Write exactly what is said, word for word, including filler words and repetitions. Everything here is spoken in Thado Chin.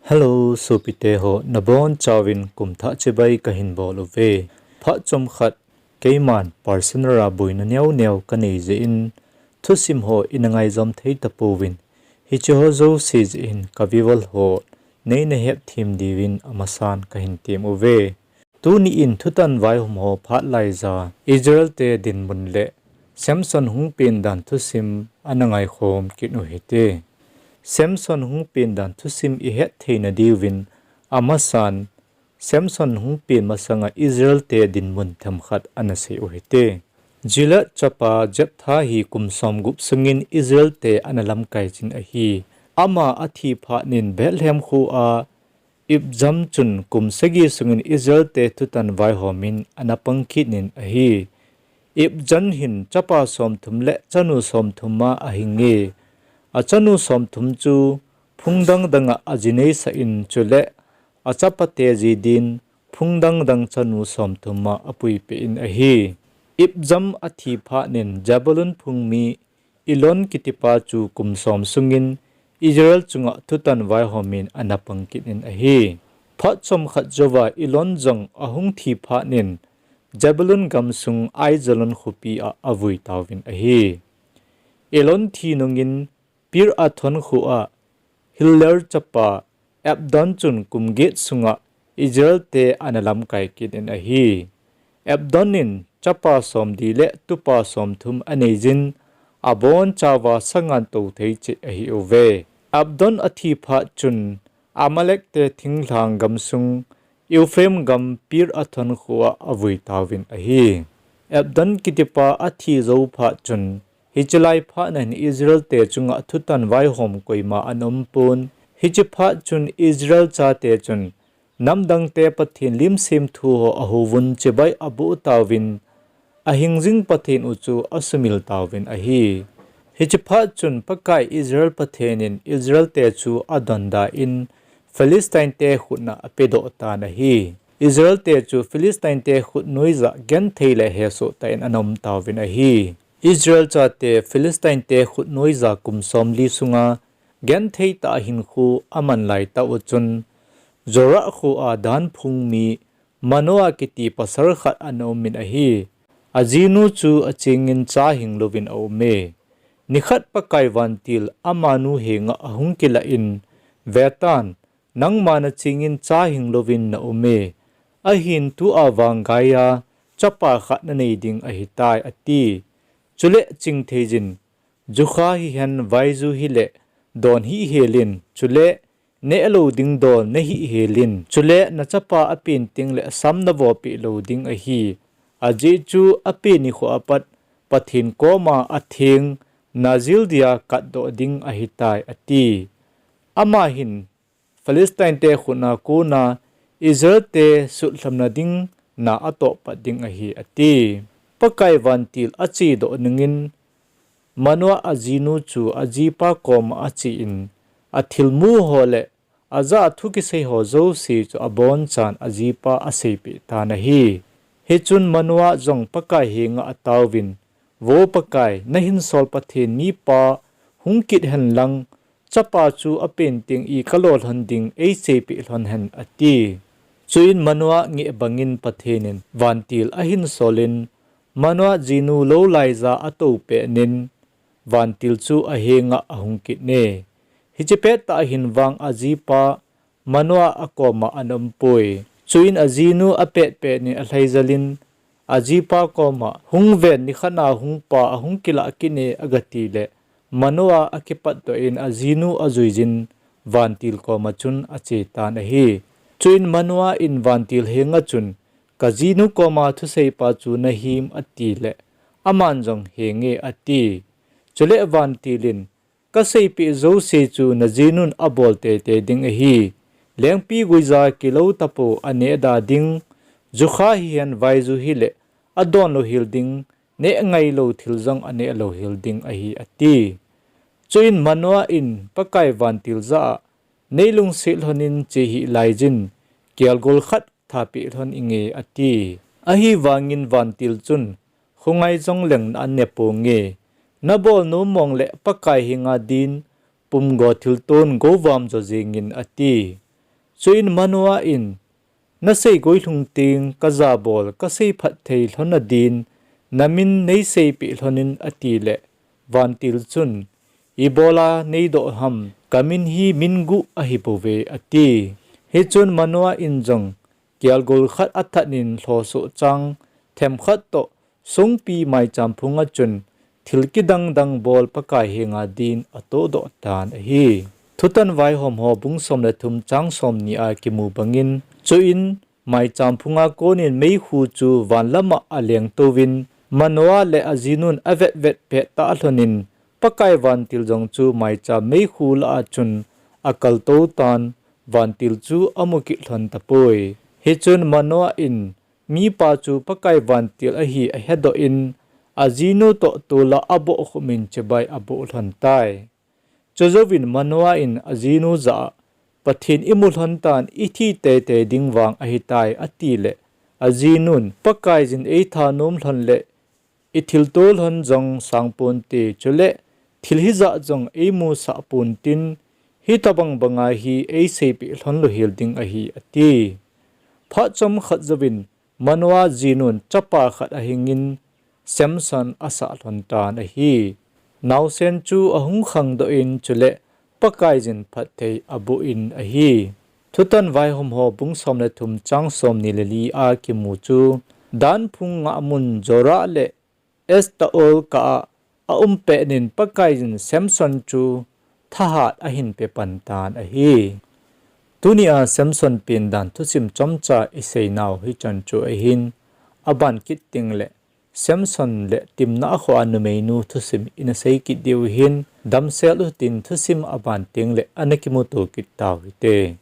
Hello, sopite ho, nabonchauvin kumthah chibai kahin bol uve. Phat chomkhat, keiman personal a boina neo neo kanei jeh in, thusim ho ina ngaijom thei tapouvin, hiche ho jouse jeh in ka viewer ho neina hethem diuvin amasan kahin tem uve. Tuni in thutan vaihom ho phat laija, Israel te dinmun le Samson hung pen dan thusim ana ngaikhom kit u hite. Samson hung pen dan thusim ihet theina diuvin amasan, Samson hung pen masanga Israel te dinmun themkhat ana sei u hite. Gilead chapa Jephthah hi kum somgup sungin Israel te ana lamkai jin ahi. Ama athi phat in Bethlehem khoa Ibzan chun kum sagi sungin Israel te thutan vaihom in ana pang kit in ahi. Ibzan hin chapa somthum le chanu somthum a ahinge. Achanu somthum chu phung dang danga ajineisah in chule achapate ji din phung dang dang chanu somthum a apuipeh in ahi. Ibzan athi phat in Zebulun phung mi Elon kitipa chu kum som sungin Israel chunga thutan vaihom in ana pang kit in ahi. Phat chomkhat jouva Elon jong ahung thi phat in Zebulun gamsung Aijalon khopi a avui tauvin ahi. Elon thi nungin Pir-athon khoa Hillel chapa Abdon chun kum get sunga Israel te ana lamkai kit in ahi. Abdon in chapa somli le tupa somthum anei jin, abonchauva sangan tou thei cheh ahiuve. Abdon athi phat chun Amalek te thinglhang gamsung Ephraim gam Pir-athon khoa avui tauvin ahi. Abdon kitipa athi jou phat chun, hiche lai phat nahin Israel te chunga thutan vaihom koima ana umpon. Hiche phat chun Israel chate chun namdang te Pathen lim semthu ho ahouvun chibai aboh tauvin, ahing jing Pathen u chu asumil tauvin ahi. Hiche phat chun Pakai Israel Pathen in Israel te chu adonda in Philistine te khutna apedoh tan ahi. Israel te chu Philistine te khut noija genthei le hesoh tah in ana um tauvin ahi. Israel chate Philistine te khut noija kum somli sunga genthei tah a hinkho aman lai tah u chun, Zorah khoa Dan phung mi Manoah kiti pasal khat ana um in ahi. Ajinu chu achingin cha hing louvin aume. Nikhat Pakai vantil amanu henga ahung kilah in, Vetan, nangma nachingin cha hing louvin naume. Ahin tua vang geiya chapa khat nanei ding ahitai, ati. Chule chingthei jin, jukha hihen vaiju hile don hihhel in, chule neh lou ding dol nahihhel in, chule nachapa apen tengle sam navohpeh lou ding ahi. Ajeh chu apen nikho apat Pathen koma atheng Nazir dia katdoh ding ahitai, ati. Ama hin Philistine te khutna kona Israel te sutlhamna ding na atohpat ding ahi, ati. Pakai vantil achedoh nungin Manoah ajinu chu ajipa koma achen, athilmu ho le ajah a thu kisei ho jouse chu abonchan ajipa aseipeh tan ahi. Hichun Manoah jong Pakai henga ataovin, Vo Pakai, nahinsol Pathen mipa hung kit hen lang, chapa chu apen teng in kalolhon ding eiseipeh lhon hen, ati. Chuin Manoah ngeh bangin Pathen in vantil ahinsolin, Manoah jinu lou laija atoupeh in, vantil chu ahenga ahung kit e. Hiche pettah hin vang ajipa Manoah akoma ana umpoi. Chuin ajinu apetpet in alhaijalin, ajipa koma, Hungven, nikhat na hungpa ahung kilah kit e, agatile, Manoah akipatdoh in ajinu ajuijin, vantil koma chun achetan ahi. Chuin Manoah in vantil henga chun, Kajinu koma thuseipa chu nahim, atile, aman jong, Henge, ati. Chule vantil in, Kaseipeh jouse chu najinun abol teitei ding ahi. Lengpi guija kilou tapou aneh da ding, jukha hihen vaiju hile adon louhel ding, neh ngailou thil jong aneh louhel ding ahi, ati. Chuin Manoah in Pakai vantil jah a, Neilungset lhonin che hih laijin, kelgol khat thapeh lhon inge, ati. Ahivangin vantil chun, Khongai jongleng na-an neponge, nabol nom mongle Pakai henga din pumgo thilton govam jo jengin, ati. Chuin Manoah in, "Nasei guilhung teng kajabol kasei phatthei lhon nadin, namin neiseipeh lhonin," atileh, vantil chun, "Ibola neidoh ham, kamin hi min guh ahibouve," ati. Hichun Manoah in jong kelgol khat athat in lhosoh chang themkhat toh songpi maicham phunga chun thil kidang dang bol Pakai henga din atohdoh tan ahi. Thutan Vaihom ho bung som le thum chang somni a kimu bangin, chuin maicham phunga konin meikhu chu vanlama alengtouvin, Manoah le ajinun avetvet pettah lhonin, Pakai vantil jong chu maicham meikhu lah a chun akaltou tan, vantil chu amu kit lhon tapoi. Hichun Manoah in mipa chu Pakai vantil ahi ahedoh in, ajinu toh tola abohkhumin chibai aboh lhon tai. Chujouvin Manoah in ajinu jah a, "Pathen imu lhon tan, ithi teitei ding vang ahitai," atileh, ajinun, "Pakaiyin eithanom lhon le ithilto lhon jong sangponte, chule thil hijat jong eimusah pontin, hitobang banga hi eiseipeh lhon louhel ding ahi," ati. Phat chomkhat jouvin Manoah jinun chapa khat ahingin Samson asah lhon tan ahi. Naosen chu ahung khangdoh in, chule Pakaiyin phatthei aboh in ahi. Thutan Vaihom ho bung som le thum chang somni le li a kimu chu, Dan phung ngahmun Zorah le Estaol kah a aum petnin Pakaiyin Samson chu thahat ahin pepan tan ahi. Tunia Samson pendan thusim chomcha iseinau hichan chu ahin, aban kit tengleh Samson le Timnah khoa numeinu thusim ina sei kit diu ahin, damsel utin thusim aban tengleh ana kimuto kit tau hite.